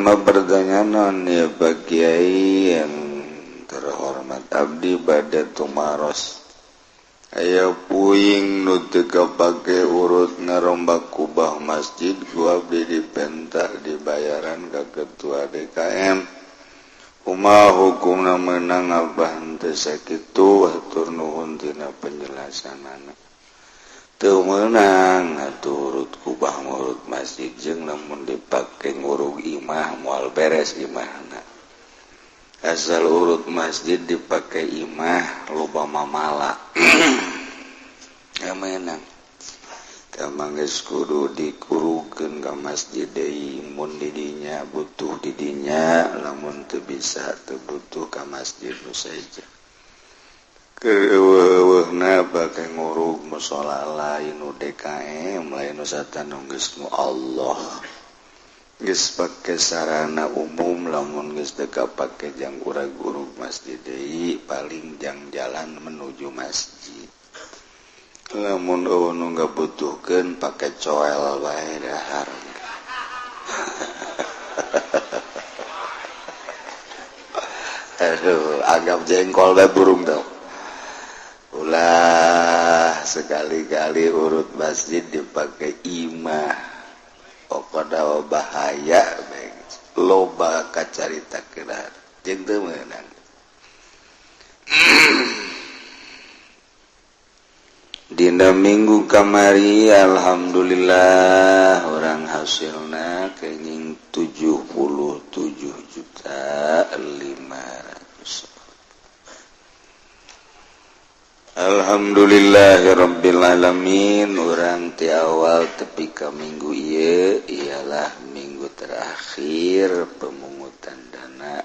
mah pertanyaan ya, Pak Kiai yang terhormat, abdi bade tumaros. Aya puing nu teu kapake urut ngarombak kubah masjid, ku abdi dipenta dibayaran ka ketua DKM. Kumaha hukumna, meunang apa henteu sakitu? Hatur nuhun tina penjelasanana. Teu meunang atuh urut kubah, urut masjid, jeung lamun dipake ngurug imah moal beres imahna. Asal urut masjid dipakai imah loba mamala, menang. Geus kudu dikurukeun ka masjid deui mun didinya butuh didinya, lamun teu bisa, teu butuh, ka masjid nu saja. Keuweuhna bake ngurug musola lain nu DKM, lain nu satanu, geus nu Allah, geus pake sarana umum. Lamun geus teu kapake jang urag-urug masjid deui, paling jang jalan menuju masjid. Lamun euweuh nu ngabutuhkeun, pake coel bae dahar. Aduh, anggap jengkol bae burung tau. Ulah sekali-kali urut masjid dipakai imah, pokokna bahaya, loba kacarita kerar jeung teu meunang. Dina minggu kamari, alhamdulillah, urang hasilna kenging 77 juta 500. Alhamdulillahirobbilalamin. Urang ti awal tepi ka minggu ieu ialah minggu terakhir pemungutan dana.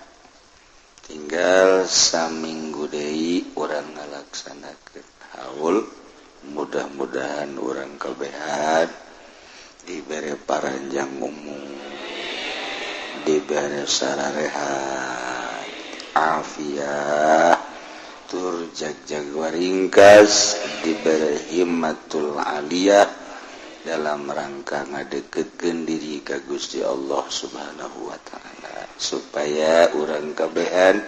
Tinggal saminggu deui urang ngalaksanakeun haul. Mudah-mudahan urang kabehan dibere paranjang umur, dibere sararehat afiat, tur jagjag waringkas, dibere himmatul aliyah dalam rangka ngadeketkeun diri ka Gusti Allah Subhanahu wa taala, supaya urang kabehan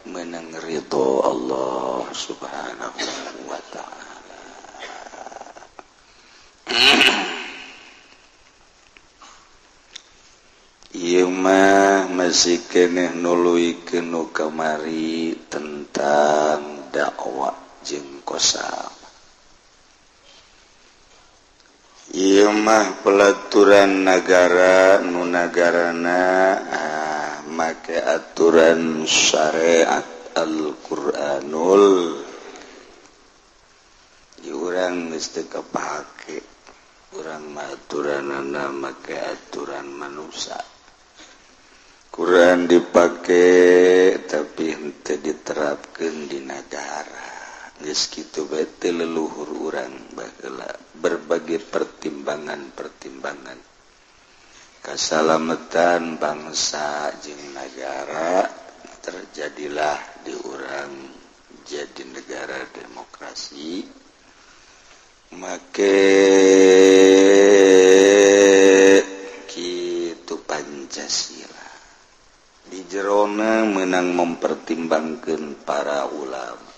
menang ridho Allah Subhanahu wa taala. Ieu mah masih keneh nuluykeun nu kamari tentang dakwah jeung kosam. Ieu mah pelaturan nagara nu nagarana make aturan syariat Al-Qur'anul. Di urang geus teu kapake, urang mah aturanana make aturan manusia. Quran dipake tapi henteu diterapkeun di nagara. Geus kitu bae teu leluhur urang baheula berbagai pertimbangan-pertimbangan kasalamatan bangsa jeung nagara, terjadilah di urang jadi negara demokrasi make kitu Pancasila. Di jerona menang mempertimbangkan para ulama,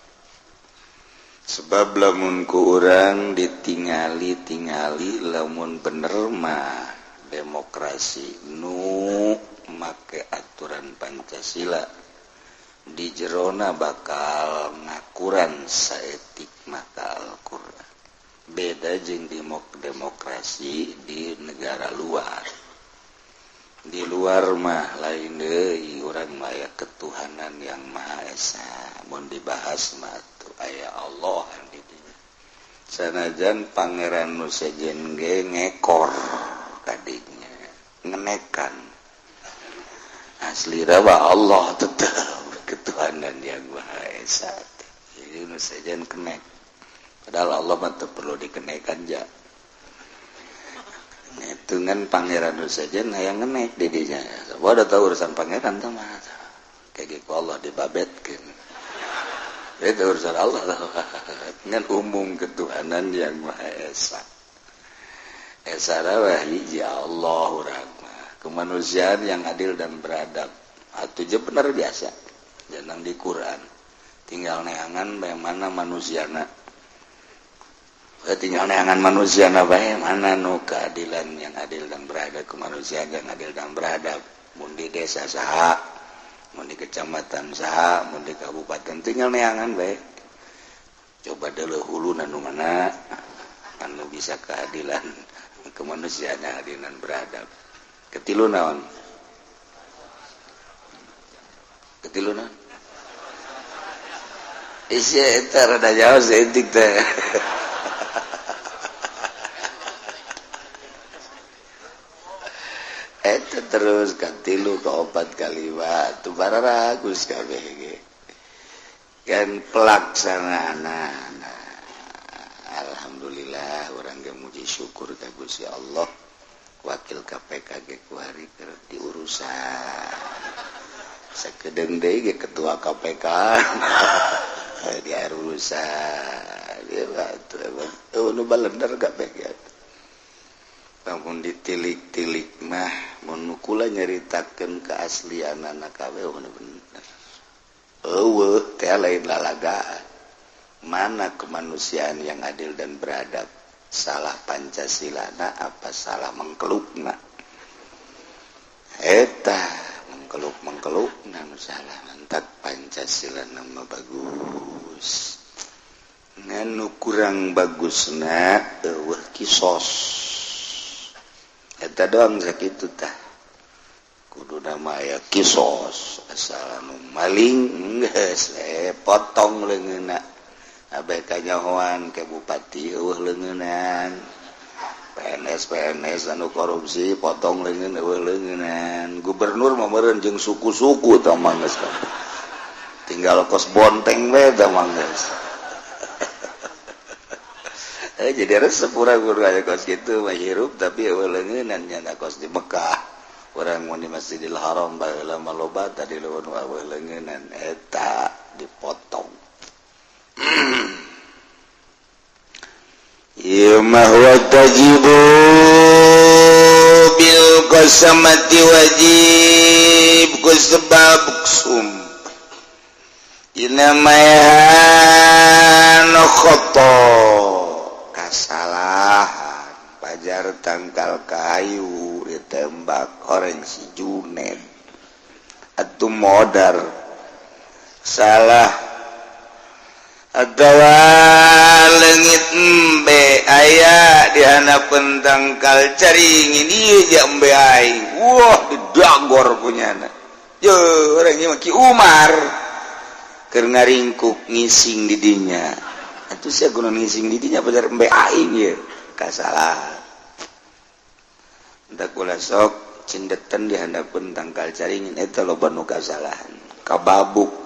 sebab lamun ku urang ditingali-tingali, lamun bener mah demokrasi nu make aturan Pancasila di jerona bakal ngakuran saetik maka Al-Quran. Beda jeung demokrasi di negara luar. Di luar mah lain deui, urang mah aya ketuhanan yang Maha Esa. Mun dibahas mah tuh aya Allah di dinya, sanajan pangeran nu sejen ge ngekor kadinya, ngenekan asli rawa Allah tetep ketuhanan yang Maha Esa. Jadi nu sejen kenek, padahal Allah mah teu perlu dikenekan ja. Ngitungan pangeran nu sejen hayang ngenek di dinya. Gua udah tahu urusan pangeran tuh mah kayak gitu, Allah dibabetkeun itu urusan Allah dengan umum ketuhanan yang Maha Esa. Esa mah hiji Allah urang mah. Kemanusiaan yang adil dan beradab atau je bener biasa jangan di Quran, tinggal neangan bagaimana manusiana, tinggal neangan manusia bae mana nu keadilan yang adil dan beradab, kemanusiaan yang adil dan beradab. Mun di desa saha, mun di kecamatan saha, mun di kabupaten, tinggal neangan bae. Coba dulu hulu nu mana anu bisa keadilan, kemanusiaan yang adil dan beradab. Ketilu naon? Ketilu naon? Isi eta rada jauh saeutik teh. Eta terus katilu, kaopat, kalima tuh bararagus kabeh ge kan pelaksanaanna. Alhamdulillah, urang ge muji syukur ka Gusti Allah, wakil KPK ge kuari keur diurusan. Sakedeung deui ge ketua KPK diurusan. Ieu atuh emang nu balender KPK. Lamun ditilik-tilik mah, mun kula nyaritakeun keaslianana kabeh bener, eueuh teh lain lalagaan. Mana kemanusiaan yang adil dan beradab? Salah Pancasilana apa salah mengkelukna? Eta mengkeluk mengkelukna nu salah. Mantak Pancasila nama bagus, nganu kurang bagusna eueuh kisos. Eta doang sakitu tah. Kudu nama aya kisos, asal anu maling geus potong leungeunna. Abeh kanyahoan ke bupati eueuh leungeunan. PNS PNS anu korupsi potong leungeun, eueuh leungeunan. Gubernur mah meureun jeung suku-suku tah mah geus, tinggal kos bonteng we tah mah geus. Jadi resep urang aya kos kitu mah hirup, tapi eueuh leungeunan nya. Kos di Mekah urang mun di Masjidil Haram baheula mah loba tadi leuweung eueuh leungeunan, eta dipotong. Ieu mah wa tajibu bil qasamati, wajib ku sebab sumpah. Dina maehan khoto, kasalahan pajar tangkal kayu ditembak orang si Juned atau modar salah atawa leungit embe aya di handapeun tangkal caringin, ieu je embe aing, wah, didagor punyana. Ye, orang ieu mah Ki Umar keur ngaringkuk ngising di dinya. Atuh sia kudu ngising di dinya, pajar embe aing ieu, kasalahan. Entak kula sok cindeten di handapeun tangkal caringin eta loba nu kasalahan kababuk.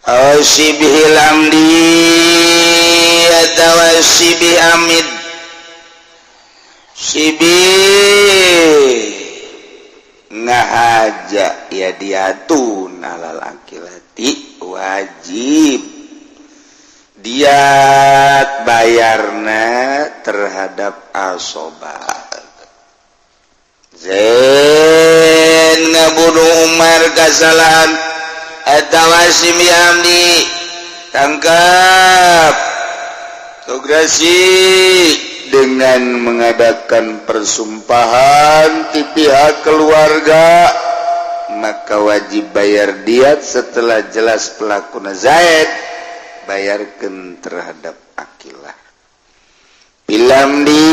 Aw sibihil amdi atawa sibih amid, sibih ngahaja ya diatun alal akilati, wajib diat bayarna terhadap asobat. Zain ngabunuh Umar kasalahan atawa sibih amdi, tangkap tograsi dengan mengadakan persumpahan di pihak keluarga, maka wajib bayar diat. Setelah jelas pelaku Zaid, bayarkan terhadap akilah. Bilam di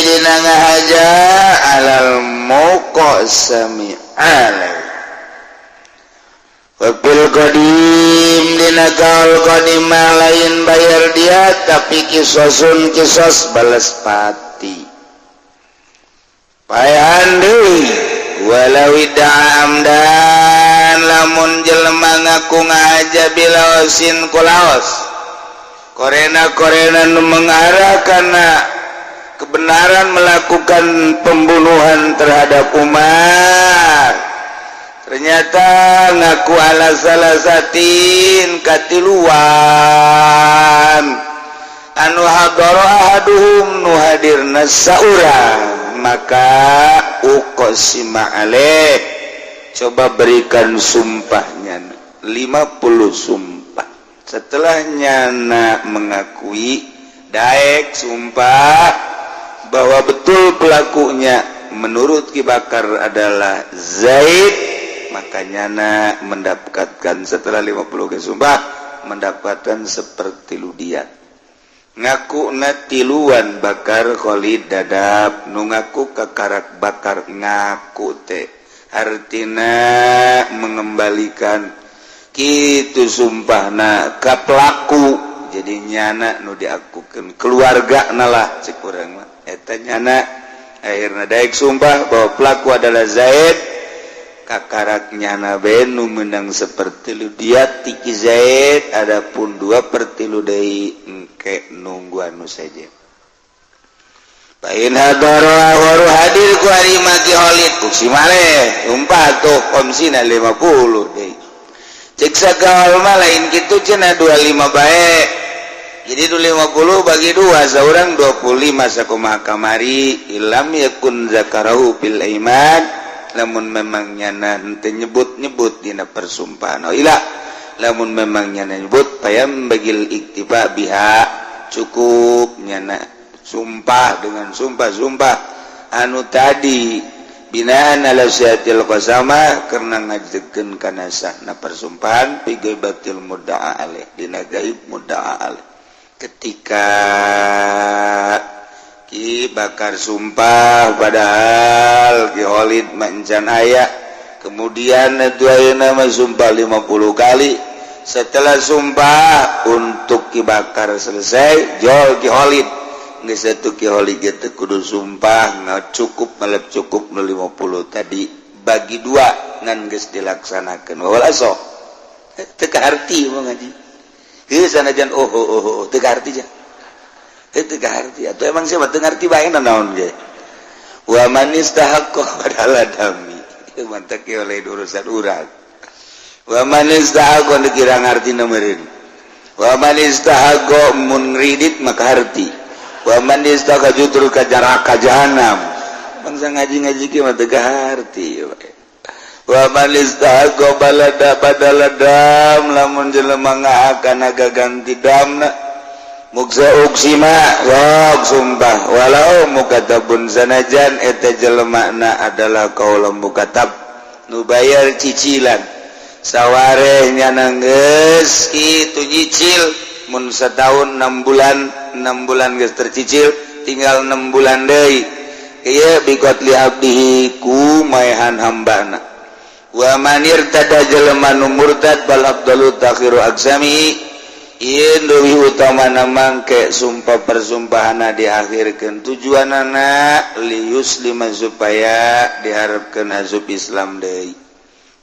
dina ngahaja alal muqassami alaih. Wafil qadim, dina kaul qadim lain bayar dia, tapi kisosun, kisos, balas pati. Paehan deui. Walau amdan, lamun jelema ngaku ngahaja bilaosin ku laos, korena korena nu mengarah karena kebenaran melakukan pembunuhan terhadap Umar, ternyata ngaku ala salasatin, katiluan, anu hadara ahaduhum, nu hadirna saurang. maka uqsima alaih, coba berikan sumpahnya 50 sumpah. Setelah nyana mengakui, daek sumpah bahwa betul pelakunya menurut Ki Bakar adalah Zaid, maka nyana mendapatkan, setelah 50 sumpah, mendapatkan seperti diat. Ngaku na tiluan Bakar Khalid dadap, nu ngaku kakarak Bakar. Ngaku teh artina mengembalikan gitu sumpahna ka pelaku. Jadi nyana nu diakukan keluarga nalah, cek urang mah eta nyana. Akhirnya daek sumpah bahwa pelaku adalah Zaid, kakarak nyana benu menang seperti diat tiki Zaid. Adapun 2/3 deui engke nungguan nu saja. Lain hadara waru hadir ku ari maki Khalid, uqsima alaih, sumpah tuh khamsina 50 deui. Cek sagawal mah lain kitu cenah, 25 bae. Jadi 50 bagi dua, seorang 25. Sakumaha kamari, illam yakun zakarahu fil iman, lamun memang nyana henteu nyebut-nyebut dina persumpahan. Oh ila, lamun memang nyana nyebut, payam bagil iktifa biha, cukup nyana sumpah dengan sumpah-sumpah anu tadi, binaan ala syiatil qasama, karena ngajekeun kana sahna persumpahan, fi ghaibatil mudda'a alaih, dina gaib mudda'a alaih. Ketika Ki Bakar sumpah padahal Ki Khalid mancan aya, kemudian dua nama sumpah 50 kali. Setelah sumpah untuk Ki Bakar selesai, jol Ki Khalid. Geus atuh Ki Khalid teu kudu sumpah, nggak cukup melep, cukup nu 50 tadi bagi dua ngan geus dilaksanakeun. Wal aso teu kaharti mau ngaji heuh sanajan oh oh oh, oh teu kaharti ja. Itu ngerti atau emang siapa teu ngerti bae naon ge. Wa man istahaqqa badala dami, mantap oleh urusan urang. Wa man istahaqqa, dikira ngarti meureun. Wa man istahaqqa, mun ngridit maka harti. Wa man istahaqqa jutru ka jaraka jahanam. Bangsa ngaji-ngaji ki mah teu kaharti. Wa man istahaqqa balada badala dam, lamun jelema ngaakan ganti damna, muksa uqsima, rok sumpah, walau mukatabun, sanajan eta jelema adalah kaula mukatab nu bayar cicilan. Sawareh nyana geus kitu nyicil, mun setahun 6 bulan, 6 bulan geus tercicil, tinggal 6 bulan deui ieu, biqatli abdihi, ku maehan hambana. Wa man irtada, jelema nu murtad, bal afdalu takhiru aqsami, leuwih utama mangke sumpah persumpahana diakhirkan, tujuan anak liyuslima, supaya diharapkan asup Islam deui.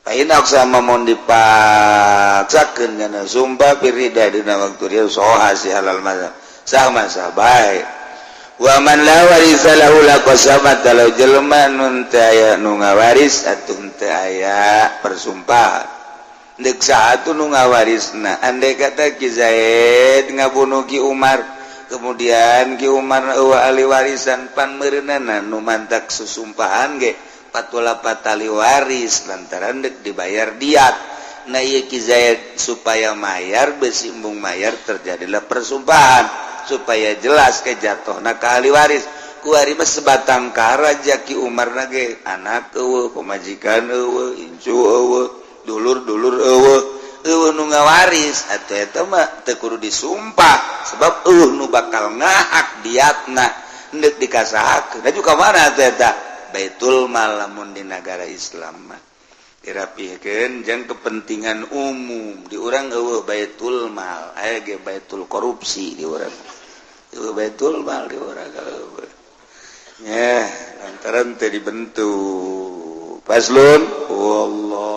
Lain sama mau dipaksakeun kana sumpah firida dina waktu dia soha si halal masa sah masa baik. Wa man la warisa lahu la qasama, kalau jelema nu teu aya nu ngawaris atuh teu aya persumpahan. Dek saat nu ngawarisna? Andai kata Ki Zaid ngabunuh Ki Umar, kemudian Ki Umar eueuh ahli warisan, pan meureunana nu mantak susumpahan ge patula patali waris lantaran dek dibayar diat. Nah ieu Ki Zaid supaya mayar besi embung mayar, terjadilah persumpahan supaya jelas ke jatuhna ka ahli waris. Kuari mah sebatang kara ja Ki Umar na ge, anak eueuh, pamajikan eueuh, incu eueuh, dulur-dulur eueuh, eueuh nu ngawaris. Atuh eta mah teu kudu disumpah sebab eueuh nu bakal ngahak diatna endek dikasahakeun. Da juga mana atuh eta? Baitul Mal. Lamun di negara Islam mah dirapihkeun jang kepentingan umum. Di urang eueuh Baitul Mal, aya ge baitul korupsi. Di urang eueuh Baitul Mal, di urang eueuh nya lantaran teu dibentuk. Faslun, wallahu